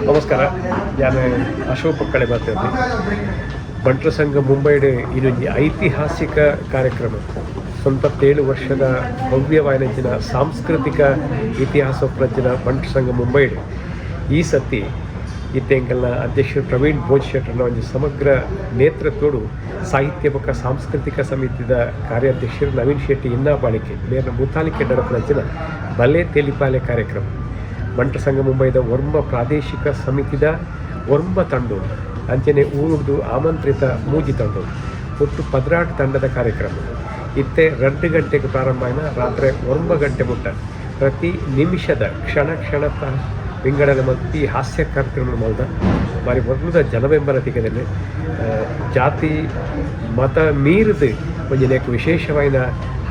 ನಮಸ್ಕಾರ. ಯಾನ್ ಅಶೋಕ್ ಪಕ್ಕಳೆ ಮಾತಾಡ್ದೆ. ಬಂಟ್ರ ಸಂಘ ಮುಂಬೈಡ್ ಇನ್ನೊಂದು ಐತಿಹಾಸಿಕ ಕಾರ್ಯಕ್ರಮ. 97 ವರ್ಷದ ಭವ್ಯವಾಯಿನಂಚಿನ ಸಾಂಸ್ಕೃತಿಕ ಇತಿಹಾಸ ಪ್ರಜ್ಞನ ಬಂಟ್ರ ಸಂಘ ಮುಂಬೈಡ್ ಈ ಸತಿ ಇತ್ತೆಂಕಲ್ನ ಅಧ್ಯಕ್ಷರು ಪ್ರವೀಣ್ ಭೋಜ್ ಶೆಟ್ಟರ್ನ ಒಂಜಿ ಸಮಗ್ರ ನೇತೃತ್ವಡು, ಸಾಹಿತ್ಯ ಬೊಕ್ಕ ಸಾಂಸ್ಕೃತಿಕ ಸಮಿತಿದ ಕಾರ್ಯಾಧ್ಯಕ್ಷರು ನವೀನ್ ಶೆಟ್ಟಿ ಇನ್ನ ಬಾಳಿಕೆ ಮೇರ್ನ ಮುತಾಲಿಕೆ ನಡಪುನಂಚಿನ ಬಲೆ ತೆಲಿಪಾಲೆ ಕಾರ್ಯಕ್ರಮ. ಬಂಟ್ರ ಸಂಘ ಮುಂಬೈದ ಒರ್ಂಬ ಪ್ರಾದೇಶಿಕ ಸಮಿತಿದ ಒರ್ಂಬ ತಂಡೋಡು, ಅಂಚನೆ ಊರುಡ್ದು ಆಮಂತ್ರಿತ ಮೂಜಿ ತಂಡೋಡು, ಒಟ್ಟು 12 ತಂಡದ ಕಾರ್ಯಕ್ರಮ. ಇತ್ತೆ 2 ಗಂಟೆಗೆ ಪ್ರಾರಂಭ ಆಯಿನ ರಾತ್ರಿ 9 ಗಂಟೆ ಮುಟ್ಟ ಪ್ರತಿ ನಿಮಿಷದ ಕ್ಷಣ ಕ್ಷಣದ ವಿಂಗಡಣೆ ಮತ್ತು ಈ ಹಾಸ್ಯ ಕಾರ್ಯಕ್ರಮ ಮಲ್ದ ಬಾರಿ ಮೊದಲದ ಜನಬೆಂಬಲ ತಿಕ್ಕದಲ್ಲಿ. ಜಾತಿ ಮತ ಮೀರಿದು ಒಂಜಿ ನೇಕ್ ವಿಶೇಷವಾಯಿನ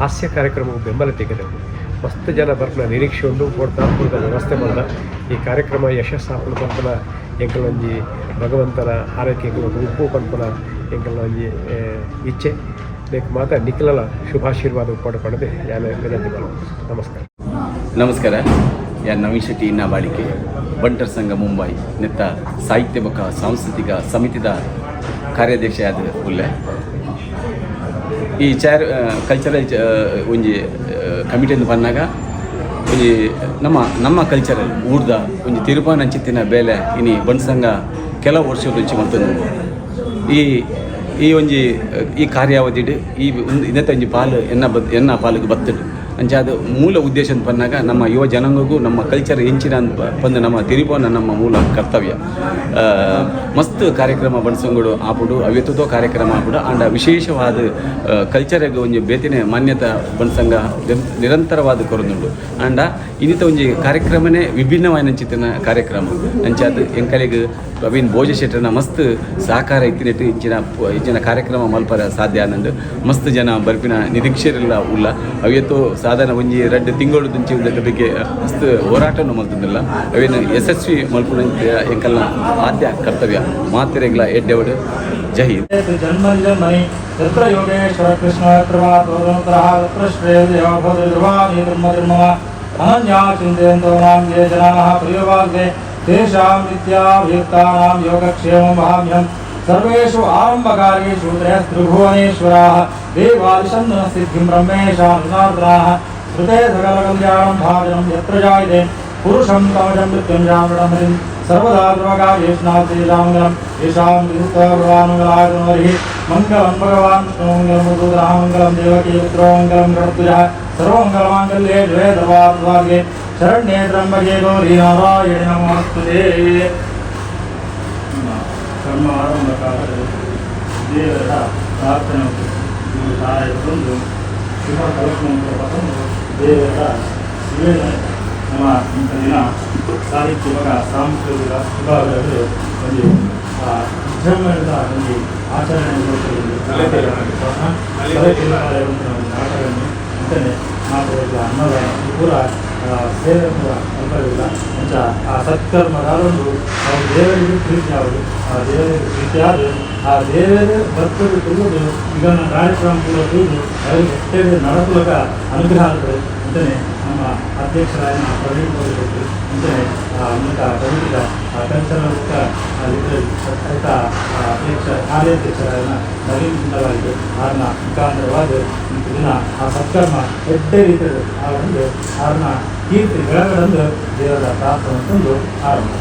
ಹಾಸ್ಯ ಕಾರ್ಯಕ್ರಮ ಬೆಂಬಲ ತಿಕ್ಕದೆ. ಮಸ್ತ್ ಜನ ಬರ್ಪುನ ನಿರೀಕ್ಷೆ ಉಂಡು. ಬೋಡ್ತಾಪುರದ ವ್ಯವಸ್ಥೆ ಮಲ್ದ. ಈ ಕಾರ್ಯಕ್ರಮ ಯಶಸ್ಸಾಪುನ ಪನ್ಪುನ ಎಂಕಲ್ನ ಒಂಜಿ ಭಗವಂತನ ಹಾರೈಕೆ ಎಂಕಲ್ನ ಉಪ್ಪು ಪನ್ಪುನ ಎಂಕಲ್ನ ಒಂಜಿ ಇಚ್ಛೆ. ನೇಕ್ ಮಾತ ನಿಖಿಲಲ ಶುಭಾಶೀರ್ವಾದ ಉಪ್ಪಡು ಪಡೆದು ಯಾನ್ ವಿನಂತಿ ಮಲ್ಪುವೆ. ನಮಸ್ಕಾರ. ನಮಸ್ಕಾರ. ಯಾನ್ ನವೀನ್ ಶೆಟ್ಟಿ ಇನ್ನ ಬಾಳಿಕೆ, ಬಂಟರ್ ಸಂಘ ಮುಂಬೈ ನೆತ್ತ ಸಾಹಿತ್ಯ ಬೊಕ್ಕ ಸಾಂಸ್ಕೃತಿಕ ಸಮಿತಿದ ಕಾರ್ಯಾಧ್ಯಕ್ಷ ಆದ ಉಲ್ಲೆ. ಈ ಚೇರ್ ಕಲ್ಚರಲ್ ಒಂಜಿ ಕಮಿಟಿ ಪನ್ನಾಗ ಒಂಜಿ ನಮ್ಮ ನಮ್ಮ ಕಲ್ಚರಲ್ ಊರ್ದ ಒಂಜಿ ತಿರುಪಾನಂಚಿತ್ತಿನ ಬೇಲೆ ಇನಿ ಬಂಟ್ ಸಂಘ ಕೆಲವು ವರ್ಷದ ಮಲ್ತೊಂದು. ಈ ಈ ಒಂಜಿ ಈ ಕಾರ್ಯಾವಧಿಡ್ ಈ ಇದತ್ತ ಒಂಜಿ ಪಾಲು ಎನ್ನ ಬತ್ ಎನ್ನ ಪಾಲಿಗೆ ಬತ್ತುಂಡು. ಅಂಚಾದ ಮೂಲ ಉದ್ದೇಶ ಅಂತ ಪನ್ನಾಗ ನಮ್ಮ ಯುವ ಜನಾಂಗಗೂ ನಮ್ಮ ಕಲ್ಚರ್ ಎಂಚಿನ ಅಂತ ಪಂದು ನಮ್ಮ ತಿರಿಪೋನ ನಮ್ಮ ಮೂಲ ಕರ್ತವ್ಯ. ಮಸ್ತ್ ಕಾರ್ಯಕ್ರಮ ಬಣ್ಸಂಗುಡು ಆಪುಡು, ಅವೆತ್ತೋ ಕಾರ್ಯಕ್ರಮ ಆಪುಡು. ಆಂಡ ವಿಶೇಷವಾದ ಕಲ್ಚರ್ಗ್ ಒಂಜಿ ಬೇತಿನೆ ಮಾನ್ಯತೆ ಬಣ್ಸಂಗ ನಿರಂತರವಾದ ಕೊರೊಂದುಂಡು. ಆಂಡ ಇನ್ನಿತ ಒಂಜಿ ಕಾರ್ಯಕ್ರಮನೇ ವಿಭಿನ್ನವಾಯಿನಂಚಿತ್ತಿನ ಕಾರ್ಯಕ್ರಮ. ಅಂಚಾದ್ ಎಂಕಲೆಗ್ ಪ್ರವೀಣ್ ಭೋಜ ಶೆಟ್ಟರ್ನ ಮಸ್ತ್ ಸಹಕಾರ ಇತ್ತಿನೆಟ್ ಇಂಚಿನ ಇಂಚಿನ ಕಾರ್ಯಕ್ರಮ ಮಲ್ಪರ ಸಾಧ್ಯ ಆನಂದ್. ಮಸ್ತ್ ಜನ ಬರ್ಪಿನ ನಿರೀಕ್ಷೆರೆಲ್ಲ ಉಲ್ಲ. ಅವೆತ್ತೋ ಸಾಧಾರಣ ಒಂಜಿ ರಡ್ಡ್ ತಿಂಗಳು ದುಂಚಿ ಉಂದೆತ ಬಗ್ಗೆ ಮಸ್ತ್ ಹೋರಾಟವನ್ನು ಮಲ್ತೊಂದುಲ್ಲ. ಅವೇನು ಯಶಸ್ವಿ ಮಲ್ಪುನ ಎಂಕಲ್ನ ಆದ್ಯ ಕರ್ತವ್ಯ. ಮಾತೆರೆಗ್ಲ ಎಡ್ಡೆವಡು. ಜೈ ಹಿಂದ್. ಜನ್ಮನಿ ಯತ್ರ ಯೋಗೇಶ್ವರ ಕೃಷ್ಣ ಕೃಪಾತೋದನುಗ್ರಹ ತತ್ರ ಶ್ರೇಯೋ ಭವತಿ ಧರ್ಮ. ಅನನ್ಯಾ ಚಿಂತೆಯಂತೋ ಮಾಂ ಯೇ ಜನಾಃ ಪ್ರಿಯವಾಗ್ದೆ ತೇಷಾಂ ನಿತ್ಯಾಭಿಯುಕ್ತಾನಾಂ ಯೋಗಕ್ಷೇಮಂ ವಹಾಮ್ಯಹಂ. ಸರ್ವೇಷು ಆರಂಭಕಾರ್ಯೇಷು ತ್ರಯಸ್ತ್ರಿಭುವನೇಶ್ವರಾः ದೇವಾದಿಶನ್ನು ಸಿದ್ಧಿಂ ಬ್ರಹ್ಮೇಶಾನುನಾರ್ದನಾः. ಶ್ರುತೆ ಸಕಲಕಲ್ಯಾಣಂ ಭಾಜनं ಯತ್ರ ಜಾಯತೆ ಪುರುಷಂ ತಮಜಂ ಮೃತ್ಯುಂ ಜಾಮೃತಮರಿಂ ಸರ್ವದಾ ಸರ್ವಕಾರ್ಯೇಷು ನಾಸ್ತಿ. ಯೇಷಾಂ ವಿಧಿಸ್ತಭಗವಾನ್ ಮಂಗಲಂ ಭಗವಾನ್ ವಿಷ್ಣು ಮಂಗಲಂ ಮಧುಸೂದನಃ ಮಂಗಲಂ ದೇವಕೀ ಪುತ್ರೋ ಮಂಗಲಂ ಗಣಧ್ವಜಃ. ಸರ್ವಮಂಗಲಮಾಂಗಲ್ಯೇ ಶಿವೇ ಸರ್ವಾರ್ಥಸಾಧಿಕೆ ಶರಣ್ಯೇ ತ್ರ್ಯಂಬಕೆ ಗೌರಿ ನಾರಾಯಣಿ ನಮೋಸ್ತುತೇ. ಕರ್ಮ ಆರಂಭಕ್ಕಾದರೆ ದೇವರ ಪ್ರಾರ್ಥನೆ ಸಹಾಯ ತಂದು, ಶುಭ ಕಲ್ಪನೆ ತಂದು, ದೇವರ ನಿವೇದನೆ. ನಮ್ಮ ಇಂಥ ದಿನ ಸಾಹಿತ್ಯ ಬೊಕ ಸಾಂಸ್ಕೃತಿಕ ವಿಭಾಗದಲ್ಲಿ ಒಂಜಿ ವಿಜೃಂಭಣೆದ ಒಂಜಿ ಆಚರಣೆ ಆಚರಣೆ ಅಂಚನೆ ಮಾತೆರೆಗ್ಲ ಅನ್ನದಾನ ಈ ಪೂರ ಸೇವೆ ಪೂರ ಅಲ್ಪವಿಲ್ಲ. ಅಂಚ ಆ ಸತ್ಕರ್ಮ ದಾದೊಂದು ಅವು ದೇವರಿಗೆ ಪ್ರೀತಿ ಆವುದು. ಆ ದೇವರಿಗೆ ಪ್ರೀತಿ ಆದ ಆ ದೇವರೇ ಭಕ್ತರು ತುಳುದು ಈಗ ಕಾರ್ಯಕ್ರಮ ಪೂರ ತುಳುದು ಅವರಿಗೆ ಎಷ್ಟೇ ನಡಪುಲಕ ಅನುಗ್ರಹ ಆಗ್ತದೆ. ಅಂಚನೆ ನಮ್ಮ ಅಧ್ಯಕ್ಷರಾದ ಪ್ರವೀಣ್ ಭೋಜ, ಅಂಚನೆ ಮೂಲಕ ಕಮಿಟಿದ ಕಲ್ಚರಲ್ ಆಯ್ತ ಅಧ್ಯಕ್ಷ ಕಾರ್ಯಾಧ್ಯಕ್ಷರಾದ ನವೀನ್ ಕುಂದವಾಲಿಗೆ ಆರ್ನ ಮುಖಾಂತರವಾದ ಈ ದಿನ ಆ ಸತ್ಕರ್ಮ ಎಡ್ಡೆ ರೀತಿಯಲ್ಲಿ ಆ ಒಂದು ಆರ್ನ ಕೀರ್ತಿ ಬೆಳಗಡೆಂದು ದೇವರ ಪ್ರಾರ್ಥನೆ ತಂದು ಆರಂಭ.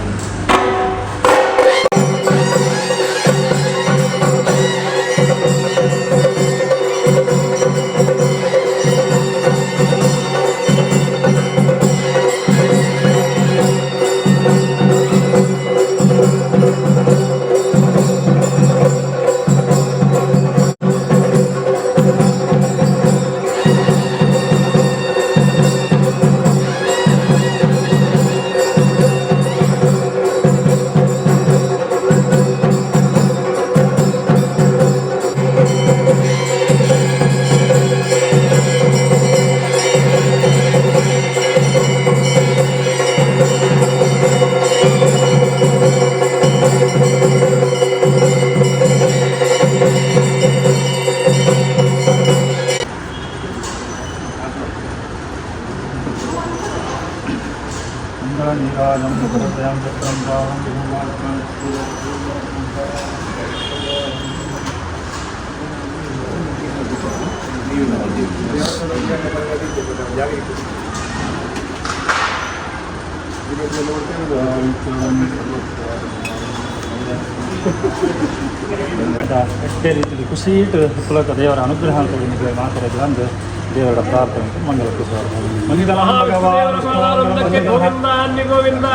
ಎಷ್ಟೇ ರೀತಿಯಲ್ಲಿ ಖುಷಿ ಉಪ್ಪುಲಕ ದೇವರ ಅನುಗ್ರಹ ಅಂತ ನಿಮಗೆ ಮಾತಾಡಿದ್ರೆ ಅಂದು ದೇವರ ಪ್ರಾರ್ಥನೆ ಮಂಗಲ ಕುಶಾಲ. ಗೋವಿಂದ ಗೋವಿಂದ.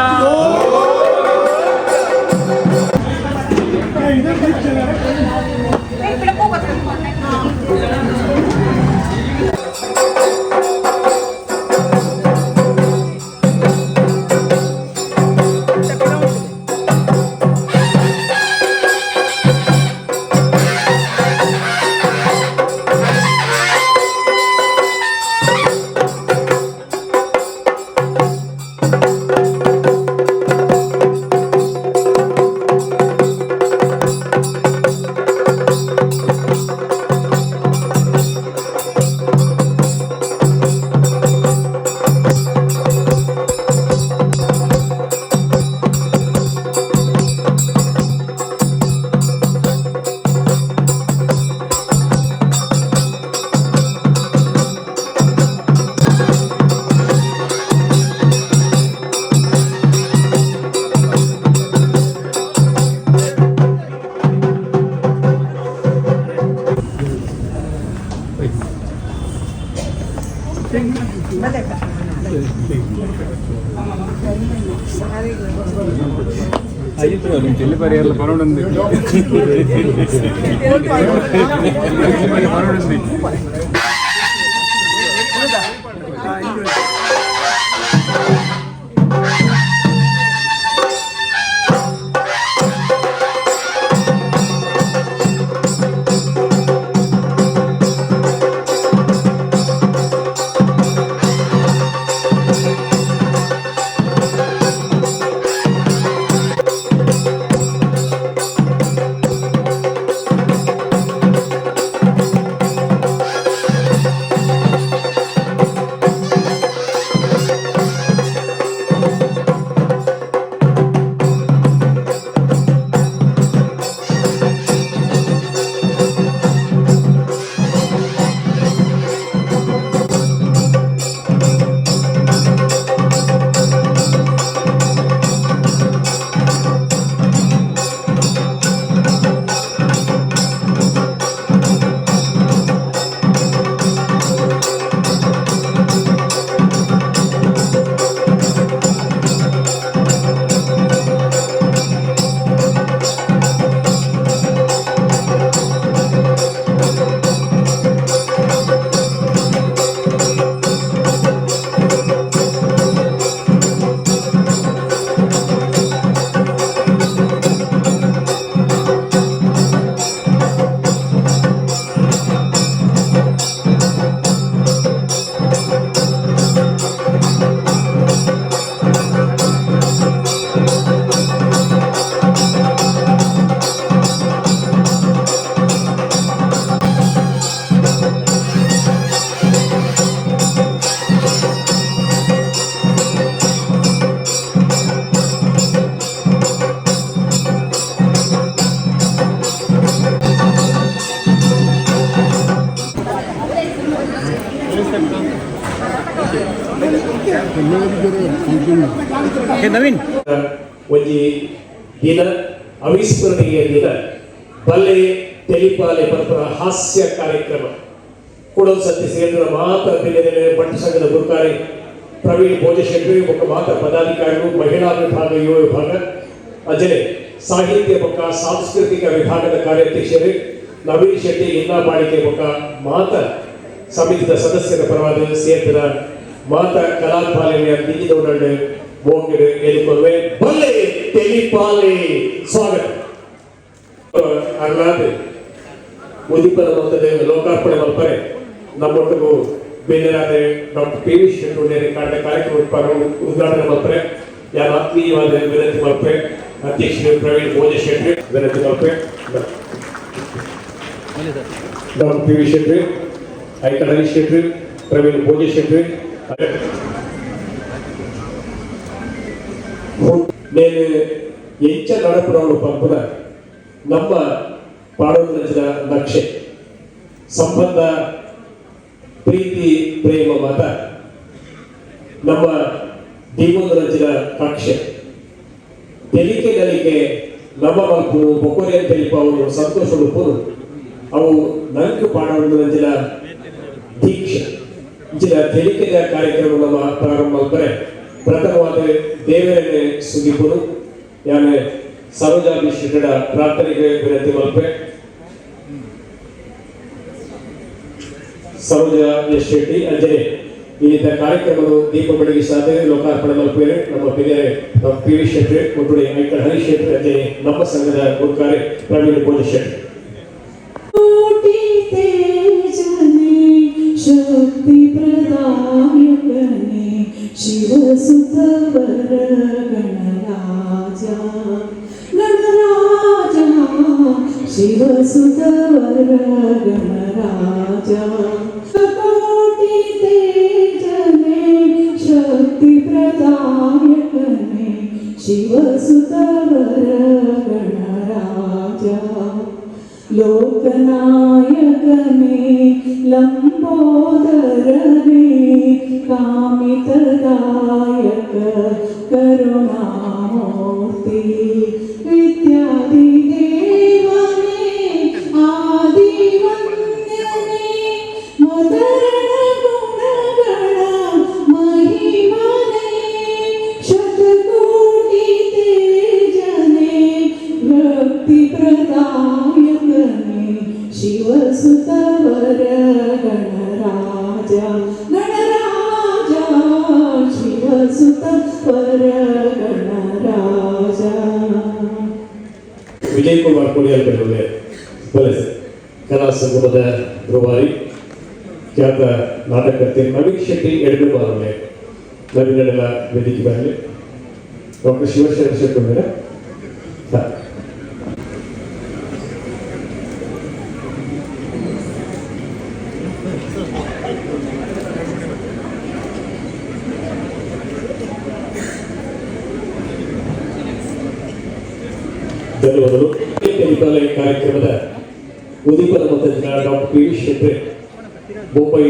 ಒಂಜಿ ದಿನ ಅವಿಸ್ಮರಣೀಯ ದಿನ. ಬಲ್ಲೆ ತೆಲಿಪಾಲೆ ಪರಪರ ಹಾಸ್ಯ ಕಾರ್ಯಕ್ರಮ ಕೂಡ ಸತ್ಯ ಸೇರಿದ ಮಾತ ಬೇರೆ ಭಟ್ಟ ಸಂಘದ ಗುರುಕಾರಿ ಪ್ರವೀಣ್ ಭೋಜಶೆಟ್ಟಿ ಬೊಕ್ಕ ಮಾತ ಪದಾಧಿಕಾರಿಗಳು, ಮಹಿಳಾ ವಿಭಾಗ, ಯುವ ವಿಭಾಗ, ಅಂಜನೆ ಸಾಹಿತ್ಯ ಬೊಕ್ಕ ಸಾಂಸ್ಕೃತಿಕ ವಿಭಾಗದ ಕಾರ್ಯಾಧ್ಯಕ್ಷರು ನವೀನ್ ಶೆಟ್ಟಿ ಇನ್ನ ಬಾಳಿಕೆ ಬೊಕ್ಕ ಮಾತ ಸಮಿತಿದ ಸದಸ್ಯರ ಪರವಾದ ಸೇರಿದ ಮಾತ ಕಲಾತ್ಮಾಲೆಯ ದಿಗಿದೌಡಂಡು ಮೋಕೆಡು ಎದುಕೊಲ್ವೆ ಬಲ್ಲೆ ತೆಲಿಪಾಲೆ ಸ್ವಾಗತ. ಅರ್ಲಾದ್ ಉದಿಪನ ಮೊತ್ತದ ಲೋಕಾರ್ಪಣೆ ಮಲ್ಪರೆ ನಮ್ಮೊಟ್ಟಿಗೂ ಬೇಜಾರಾದ ಡಾಕ್ಟರ್ ಪಿ ವಿ ಶೆಟ್ಟಿ ಕಾಂಡ ಕಾರ್ಯಕ್ರಮ ಉದ್ಘಾಟನೆ ಮಲ್ಪರೆ ಯಾರು ಆತ್ಮೀಯವಾದ ವಿನಂತಿ ಮಲ್ಪೆ. ಅಧ್ಯಕ್ಷರು ಪ್ರವೀಣ್ ಭೋಜ ಶೆಟ್ಟಿ ವಿನಂತಿ ಮಲ್ಪೆ. ಡಾಕ್ಟರ್ ಪಿ ವಿ ಶೆಟ್ಟಿ, ಐಕಲ್ ಹರೀಶ್ ಶೆಟ್ಟಿ, ಪ್ರವೀಣ್ ಭೋಜ ಶೆಟ್ಟಿ. ನೇನು ಎಂಚ ನಡಪುನವಳು ಪನ್ಪುನ ನಮ್ಮ ಪಾಡೊಂದಿನ ನಕ್ಷೆ ಸಂಬಂಧ ಪ್ರೀತಿ ಪ್ರೇಮ ಮತ ನಮ್ಮ ದೀವೊಂದು ಕಕ್ಷೆ ತೆಲಿಕೆ ನಲಿಕೆ ನಮ್ಮ ಮಲ್ಪು ಬೊಕೊರೆ ತೆಲಿಪವರು ಸಂತೋಷ ಉಪ್ಪುನು ಅವು ನಂಕ್ ಪಾಡೊಂದಿನ ದೀಕ್ಷೆ. ಇಂಚಿನ ತೆಲಿಕೆದ ಕಾರ್ಯಕ್ರಮ ನಮ್ಮ ಪ್ರಾರಂಭ ಮಲ್ಪರೆ ಪ್ರಥಮವಾದ ದೇವರನ್ನೇ ಸುಗಿಪುನು ಯಾನೆ ಸರೋಜಾಭಿಷೇಕದ ಪ್ರಾರ್ಥನೆಗೆ ವಿನಂತಿ ಮಲ್ಪೆ. ಸರೋಜಾ ಎಸ್ ಶೆಟ್ಟಿ ಅಂಜನೆ ಈ ಕಾರ್ಯಕ್ರಮದ ದೀಪ ಬೆಳಗಿಸಾದ ಲೋಕಾರ್ಪಣೆ ಮಲ್ಪೇರೆ ನಮ್ಮ ಹಿರಿಯರೇ ನಮ್ಮ ಪಿ ವಿ ಶೆಟ್ಟಿ ಮುಟ್ಟುಡಿ ಐಕಳ್ ಹರೀಶ್ ಶೆಟ್ಟಿ ಅಂಜನೆ ನಮ್ಮ ಸಂಘದ ಗುರುಕಾರೆ ಪ್ರವೀಣ್ ಭೋಜ ಶೆಟ್ಟಿ. ಶಕ್ತಿ ಪ್ರದಾಯಕನೇ ಶಿವಸುತವರ ಗಣರಾಜ ಗಣರಾಜ ಶಿವಸುತವರ ಗಣರಾಜ ಕೋಟಿ ತೇಜನೆ ಶಕ್ತಿ ಪ್ರದಾಯಕನೇ ಶಿವಸುತವರ ಗಣರಾಜ ಲೋಕನಾಯಕನೇ ಲಂಬೋದರನೇ ಕಾಮಿತದಾಯಕ ಕರುಣಾಮೂರ್ತಿ ವಿದ್ಯಾದಿದೇವನೇ ಆದಿವಂದ್ಯನೇ ಮದರಣ ಗುಣಗಳ ಮಹಿಮನೇ ಶತಕೋಟಿ ತೇಜನೆ ಭಕ್ತಿ ಪ್ರದಾಯಕನೇ ಶಿವಸುತವರ ಗಣರಾಜ ಗಣರಾಜ ಶಿವಸುತವರ ಗಣರಾಜ. ವಿಜಯ್ ಕುಮಾರ್ ಕೊಡಿಯಲ್ ಬೆಳಗ್ಗೆ ಬಲೆ ಕಲಾ ಸಂಗಮದ ರೂವಾರಿ ಖ್ಯಾತ ನಾಟಕರ್ತಿ ನವೀನ್ ಶೆಟ್ಟಿ ಎಡಮೆ ಬಾರಲೆ ನವೀನೆಲ್ಲ ವೇದಿಕೆ ಬರಲಿ. ಡಾಕ್ಟರ್ ಶಿವಶರಣ ಶೆಟ್ಟಿ ಅವರೇ. ಧನ್ಯವಾದಗಳು. ವಿದ್ಯಾಲಯ ಕಾರ್ಯಕ್ರಮದ ಉದ್ದೀಪನ ಮತ್ತು doctor P V Shetty Mumbai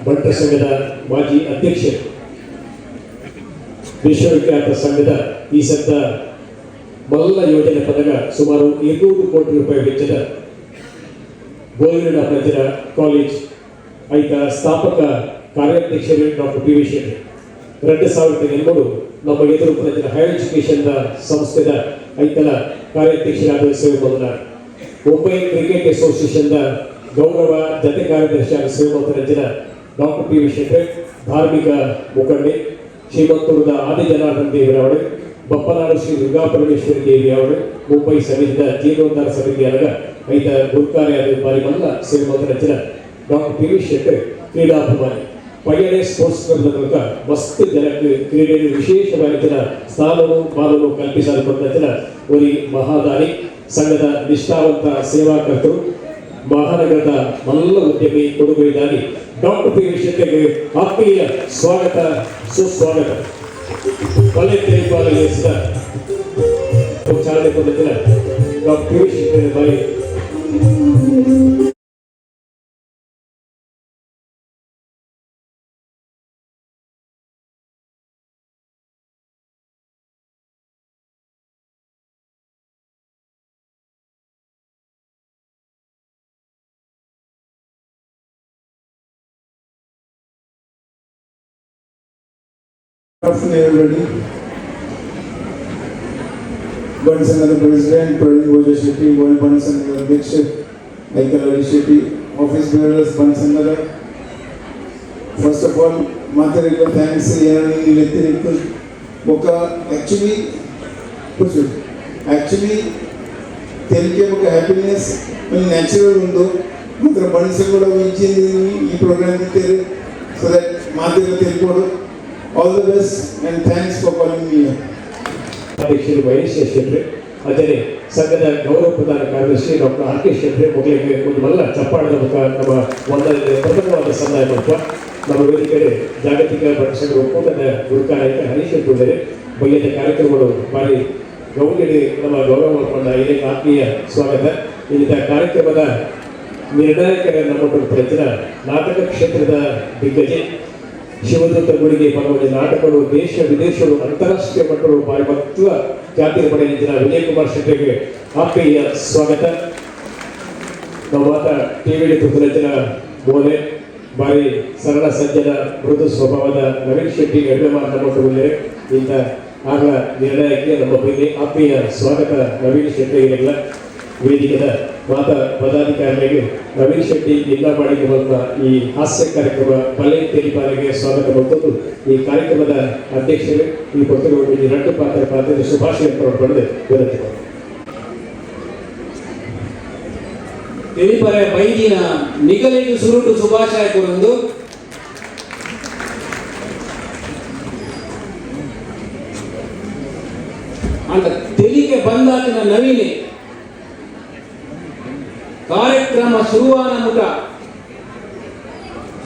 ಬಂಟರ ಸಂಘದ ಮಾಜಿ ಅಧ್ಯಕ್ಷರು, ವಿಶ್ವವಿಖ್ಯಾತ ಸಂಘದ ಈ ಸದ್ದ ಮೊದಲ ಯೋಜನೆ ಪದಗ ಸುಮಾರು 200 ಕೋಟಿ ರೂಪಾಯಿ ವೆಚ್ಚದ ಗೋವಿನ ಪ್ರಜರ ಕಾಲೇಜ್ ಐತ ಸ್ಥಾಪಕ ಕಾರ್ಯಾಧ್ಯಕ್ಷರು ಡಾಕ್ಟರ್ ಪಿ ವಿ ಶೆಟ್ಟಿ. 2008 ನಮ್ಮ ಎದುರು ಪ್ರಜರ ಹೈಯರ್ ಎಜುಕೇಶನ್ ಸಂಸ್ಥೆದ ಐತಲ ಕಾರ್ಯಾಧ್ಯಕ್ಷರಾದ ಸೇವೆ ಮೊದಲ ಮುಂಬೈ ಕ್ರಿಕೆಟ್ ಅಸೋಸಿಯೇಷನ್ ಗೌರವ ಜತೆ ಕಾರ್ಯದರ್ಶಿಯಾದ ಸೇವೆ ಮೊದಲ ಡಾಕ್ಟರ್ ಪಿ ವಿ ಶೆಟ್ಟಿ ಧಾರ್ಮಿಕ ಮುಖಂಡೆ, ಶ್ರೀಮಂತೂರದ ಆದಿ ಜನಾರ್ದನ ದೇವರವರು, ಬಪ್ಪನಾಡು ಶ್ರೀ ದುರ್ಗಾ ಪರಮೇಶ್ವರಿ ದೇವಿಯವರು, ಮುಂಬೈ ಸಮಿತಿಯ ಜೀರ್ಣೋದ್ಧಾರ ಸಮಿತಿಯಾದ ಐತ ಗುರುಕಾರ್ಯಾದ ಬಾರಿ ಮಲ್ಲ ಸೇವೆ ಮೊದಲ ಡಾಕ್ಟರ್ ಪಿ ವಿ ಶೆಟ್ಟಿ ಕ್ರೀಡಾಭಿಮಾನಿ, ಪಯ್ಯನೆ ಸ್ಪೋರ್ಟ್ಸ್ ಕ್ಲಬ್ನ ಮೂಲಕ ಮಸ್ತ್ ಜನಕ್ಕೆ ಕ್ರೀಡೆಯಲ್ಲಿ ವಿಶೇಷವಾಗಿ ಜನ ಸ್ಥಾನವು ಮಾನವು ಕಲ್ಪಿಸಲು ಜನ ಒರಿ ಮಹಾದಾನಿ, ಸಂಘದ ನಿಷ್ಠಾವಂತ ಸೇವಾಕರ್ತರು, ಮಹಾನಗರದ ಮಲ್ಲ ಉದ್ಯಮಿ ಕೊಡುಗೆದಾನಿ ಡಾಕ್ಟರ್ ಪಿ ವಿ ಶೆಟ್ಟಿಗೆ ಆತ್ಮೀಯ ಸ್ವಾಗತ ಸುಸ್ವಾಗತ. ಬಲೆ ತೆರಿಪಾಲ ಚಾಲನೆ ಕೊಟ್ಟಿದ್ದ ಡಾಕ್ಟರ್ ಪಿ ವಿ ಶೆಟ್ಟಿ ಬಾರಿ. Good afternoon, everybody. Bant ಸಂಘದ ಪ್ರೆಸಿಡೆಂಟ್ ಪ್ರವೀಣ್ ಭೋಜ ಶೆಟ್ಟಿ, ಬಂಟ್ ಸಂಘದ ಅಧ್ಯಕ್ಷ ಐಕಲ್ ಹರೀಶ್ ಶೆಟ್ಟಿ, ಆಫೀಸ್ ಬೇರರ್ಸ್ ಬಂಟ್ ಸಂಘದ. ಫಸ್ಟ್ ಆಫ್ ಆಲ್ ಮಾತಾಡಿದ thanks ಏನಾದ್ರು ವ್ಯತಿರಿಕ್ತ ಬೊಕ್ಕ ಆ್ಯಕ್ಚುಲಿ ಆ್ಯಕ್ಚುಲಿ ತೆಲಿಕೆ ಬೊಕ್ಕ ಹ್ಯಾಪಿನೆಸ್ ನ್ಯಾಚುರಲ್ ಉಂಡು ಮಾತ್ರ ಬಂಟ್ ಸಂಘ ಇಂಚಿನ ಈ ಪ್ರೋಗ್ರಾಮ್ ಇತ್ತೇರು ಸೊ that ಮಾತಿನ ತೆಲ್ಕೊಡು. All the best and thanks for calling me. ಅಧ್ಯಕ್ಷರು ಮಹೇಶ್ ಶೆಟ್ಟಿ, ಅದೇ ಸಂಘದ ಗೌರವ ಪ್ರಧಾನ ಕಾರ್ಯದರ್ಶಿ doctor R K Shetty ಮೊದಲಿಗೆ ಒಂದು ಮಲ್ಲ ಚಪ್ಪಾಳದ ಮುಖ ನಮ್ಮ ಒಂದನೇ ಪ್ರಥಮವಾದ ಸಂದಾಯ ಮಲ್ಪ. ನಮ್ಮ ವೇದಿಕೆ ಜಾಗತಿಕ ಬಂಟ ಸಂಘದ ಒಕ್ಕೂಟದ ಗುರುಕಾರ್ಯಕ ಹರೀಶ್ ಶೆಟ್ಟಿ ಇದ್ದಾರೆ. ಬಯ್ಯದ ಕಾರ್ಯಕ್ರಮಗಳು ಬಾರಿ ಗೌಂಡಿ ನಮ್ಮ ಗೌರವ ಮಾಡಿಕೊಂಡ ಇದಕ್ಕೆ ಆತ್ಮೀಯ ಸ್ವಾಗತ. ಇಂಥ ಕಾರ್ಯಕ್ರಮದ ನಿರ್ಣಾಯಕರ ನಮ್ಮ ಪ್ರಚನ ನಾಟಕ ಕ್ಷೇತ್ರದ ದಿಗ್ಗಜ ಶಿವದತ್ತ ಗುಡಿಗೆ ಬರುವ ನಾಟಕಗಳು ದೇಶ ವಿದೇಶಗಳು ಅಂತಾರಾಷ್ಟ್ರೀಯ ಮಟ್ಟಗಳು ಬಾರಿ ಮಹತ್ವ ಜಾತಿಯ ಪಡೆಯ ವಿಜಯಕುಮಾರ್ ಶೆಟ್ಟಿಗೆ ಆತ್ಮೀಯ ಸ್ವಾಗತ. ನಮ್ಮ ಮಾತ ಟಿವಿ ತುತ್ತಲಂಚಿನ ಬೋಲೆ ಬಾರಿ ಸರಳ ಸಜ್ಜನ ಮೃದು ಸ್ವಭಾವದ ನವೀನ್ ಶೆಟ್ಟಿ ಎರಡು ಮಾತನಾಡಿಕೊಂಡಿದ್ದಾರೆ. ಇಂಥ ಆಗ ನಿರ್ಣಯಕ್ಕೆ ನಮ್ಮ ಬಗ್ಗೆ ಆತ್ಮೀಯ ಸ್ವಾಗತ ನವೀನ್ ಶೆಟ್ಟಿ. ವೇದಿಕೆಯ ಮಾತ ಪದಾಧಿಕಾರಿಗಳಿಗೆ ನವೀನ್ ಶೆಟ್ಟಿ ಲಿಂಗಾಪಾಡಿಗೆ ಬಂದ ಈ ಹಾಸ್ಯ ಕಾರ್ಯಕ್ರಮ ಬಲೆ ತೆಲಿಪಾಲಿಗೆ ಸ್ವಾಗತ ಬಂದದ್ದು. ಈ ಕಾರ್ಯಕ್ರಮದ ಅಧ್ಯಕ್ಷರು ಈ ಪುಸ್ತಕವನ್ನು ಎರಡು ಪಾತ್ರ ಪಾತ್ರದ ಶುಭಾಶಯ ಪಡೆದು ವಿನಂತಿ. ತೆಲಿಪರೆ ಬೈದಿನ ನಿಗಲಿಗೆ ಸುರುಟು ಶುಭಾಶಯ ಕೊರೊಂದು ಅಂತ ತೆಲಿಗೆ ಬಂದಾತಿನ ನವೀನೆ ಕಾರ್ಯಕ್ರಮ ಶುರುವಾನ ಮುಟ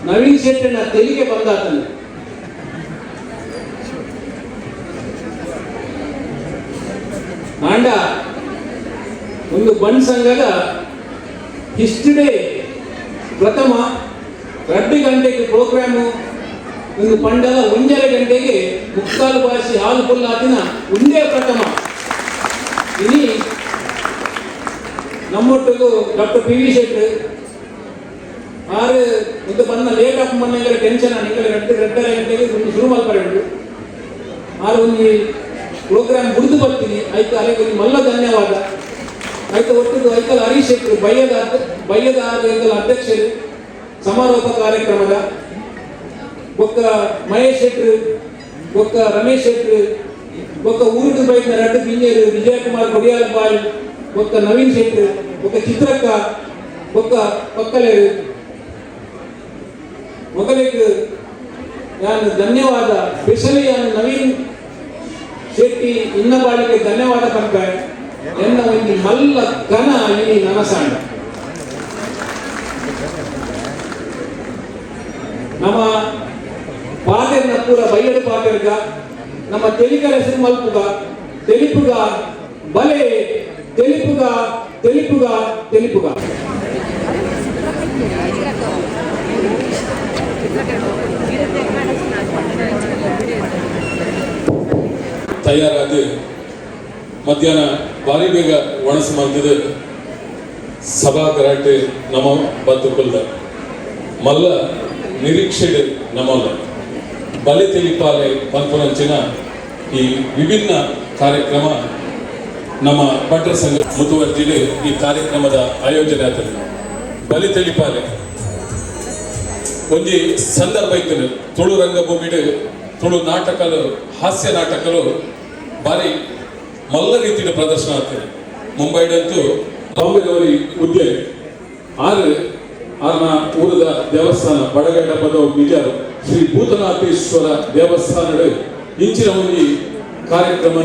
ನವೀನ್ ಶೆಟ್ಟನ ತೆಲಿಗೆ ಬಂದಾತನ. ಆಂಡ ಒಂದು ಬಣ್ ಸಂಘದ ಹಿಸ್ಟರಿ ಪ್ರಥಮ 2 ಗಂಟೆಗೆ ಪ್ರೋಗ್ರಾಮು ಒಂದು ಪಂಡಲ 1.5 ಗಂಟೆಗೆ ಮುಕ್ಕಾಲು ಭಾಷೆ ಹಾಲು ಪುಲ್ಲಾತಿನ ಒಂದೇ ಪ್ರಥಮ. ಇನಿ ನಮ್ಮೊಟ್ಟಿಗೂ doctor P V ಶೆಟ್ರು ಆರು ಒಂದು ಬಂದ ಲೇಟ್ ಆಫ್ ಮನೆಗೆ ಟೆನ್ಷನ್ ನಿಂಗಲ 2.5 ಗಂಟೆಗೆ ಒಂದು ಶುರು ಮಲ್ಪರೆ ಉಂಟು. ಆರು ಒಂದು ಪ್ರೋಗ್ರಾಮ್ ಬುಡಿದು ಬರ್ತೀನಿ ಆಯ್ತು. ಅಲ್ಲಿಗೆ ಒಂದು ಮಲ್ಲ ಧನ್ಯವಾದ ಆಯ್ತು. ಒಟ್ಟಿಗೆ ಐಕಲ್ ಹರೀಶ್ ಶೆಟ್ರು ಬಯ್ಯದ ಬಯ್ಯದ ಐಕಲ್ ಅಧ್ಯಕ್ಷರು ಸಮಾರೋಪ ಕಾರ್ಯಕ್ರಮದ ಒಕ್ಕ ಮಹೇಶ್ ಶೆಟ್ರು ಒಕ್ಕ ರಮೇಶ್ ಶೆಟ್ರು ಒಕ್ಕ ಊರುಡು ಬೈದ ರಡ್ಡು ಬಿಂಜೇರು ವಿಜಯಕುಮಾರ್ ಕೊಡಿಯಾಲ ಬಾಯ್ ಒಕ್ಕ ನವೀನ್ ಶೆಟ್ರು ಒಕ್ಕ ಚಿತ್ರಕ್ಕ ಒಕ್ಕ ಪಕ್ಕಲೇರು ಮೊಗಲಿಗೆ ನಾನು ಧನ್ಯವಾದ. ಸ್ಪೆಷಲಿ ನಾನು ನವೀನ್ ಶೆಟ್ಟಿ ಇನ್ನಬಾಳಿಗೆ ಧನ್ಯವಾದ ಪಂಪೆ ಎನ್ನ ಒಂದು ಮಲ್ಲ ಕನ ಇನಿ ನನಸಾಂಡ. ನಮ್ಮ ಪಾತೆರ್ನ ಪೂರ ಬೈಯಡು ಪಾತೆರ್ಗ ನಮ್ಮ ತೆಲಿಕರ ಹೆಸರು ಮಲ್ಪುಗ ತೆಲಿಪುಗ ಬಲೆ ತೆಲಿಪುಗ ತೆಲಿಪುಗ ತೆಲಿಪುಗ. ತಯಾರಾದ ಮಧ್ಯಾಹ್ನ ಭಾರಿ ಬೇಗ ಒಣಸು ಮಂದಿದ ಸಭಾ ಗರಾಟೆ ನಮ ಬದುಕುಲ್ದ ಮಲ್ಲ ನಿರೀಕ್ಷೆ ನಮಲ್ಲ ಬಲೆ ತೆಲಿಪಾಲೆ ಪನ್ಪುನಂಚಿನ ಈ ವಿಭಿನ್ನ ಕಾರ್ಯಕ್ರಮ ನಮ್ಮ ಭಟ್ರ ಸಂಘ ಮುತುವರ್ಜಿಲಿ ಈ ಕಾರ್ಯಕ್ರಮದ ಆಯೋಜನೆ ಆಗ್ತದೆ. ಬಲಿ ತೆಲಿಪಾಲೆ ಒಂಜಿ ಸಂದರ್ಭ ಇತ್ತು. ತುಳು ರಂಗಭೂಮಿಡು ತುಳು ನಾಟಕಲು ಹಾಸ್ಯ ನಾಟಕಲು ಭಾರಿ ಮಲ್ಲ ರೀತಿಯ ಪ್ರದರ್ಶನ ಆಗ್ತದೆ. ಮುಂಬೈಡಂತೂ ಬಾಂಬೆದವರಿ ಉದ್ಯ ಆರು ಆರ್ನ ಊರದ ದೇವಸ್ಥಾನ ಬಡಗಡ್ಡ ಪದ ನಿಜ ಶ್ರೀ ಭೂತನಾಥೇಶ್ವರ ದೇವಸ್ಥಾನದ ಇಂಚಿನ ಒಂದು ಕಾರ್ಯಕ್ರಮ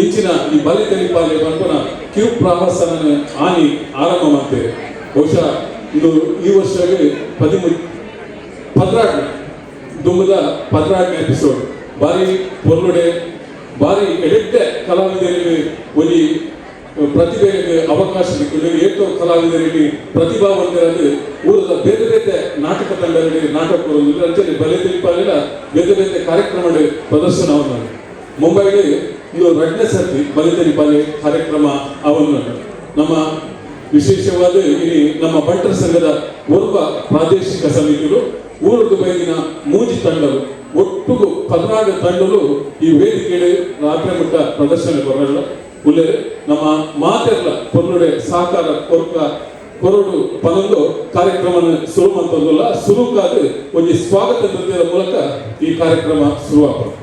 ಇಂಚಿನ ಈ ಬಲಿ ತೆಲಿಪಾಲೆ ಪನ್ಪುನ ಕ್ಯೂ ಪ್ರವಾಸನ ಆನಿ ಆರಂಭ ಮಾಡ್ತೇವೆ. ಬಹುಶಃ ಇದು ಈ ವರ್ಷಕ್ಕೆ 13 12 ದುಂಬದ 14 ಎಪಿಸೋಡ್ ಬಾರಿ ಪೊರ್ಲುಡೆ ಬಾರಿ ಎಡೆಟ್ಟೆ ಕಲಾವಿದರಿಗೆ ಒಂಜಿ ಪ್ರತಿಭೆಗೆ ಅವಕಾಶ ಸಿಕ್ಕಿದೆ. ಏತೋ ಕಲಾವಿದರಿಗೆ ಪ್ರತಿಭಾವಂತರಾದ ಊರದ ಬೇರೆ ಬೇರೆ ನಾಟಕ ತಂಡಗಳಿಗೆ ನಾಟಕ ಅಂಚನೆ ಬಲೆ ತಿಳಿಪಾಲಿನ ಬೇರೆ ಬೇರೆ ಕಾರ್ಯಕ್ರಮ ಪ್ರದರ್ಶನವನ್ನು ಮುಂಬೈಗೆ ಇದು 2ನೇ ಸರ್ತಿ ಬಲೆ ತಿಳಿಪಾಲೆ ಕಾರ್ಯಕ್ರಮ ಅವನ್ನು ನಮ್ಮ ವಿಶೇಷವಾದ ಇಲ್ಲಿ ನಮ್ಮ ಬಂಟರ ಸಂಘದ ಓರ್ವ ಪ್ರಾದೇಶಿಕ ಸಮಿತಿಗಳು ಊರದ್ದು ಬೈದಿನ ಮೂಜಿ ತಂಡಗಳು ಒಟ್ಟುಗು 14 ತಂಡಗಳು ಈ ವೇದಿಕೆಯಲ್ಲಿ ರಾತ್ರಿ ಮಟ್ಟ ಪ್ರದರ್ಶನ ಕೊರಲ್ಲ ಉಲ್ಲೇರೆ ನಮ್ಮ ಮಾತೆಲ್ಲ ಪೊರ್ಲುಡೆ ಸಹಕಾರ ಕೊರ್ಕ ಕೊರಡು ಪನೊಂದು ಕಾರ್ಯಕ್ರಮ ಶುರು ಮಂತೊಂದುಲ್ಲ. ಸುರುಕಾದ ಒಂಜಿ ಸ್ವಾಗತ ನೃತ್ಯದ ಮೂಲಕ ಈ ಕಾರ್ಯಕ್ರಮ ಶುರುವಾಗ್ತದೆ.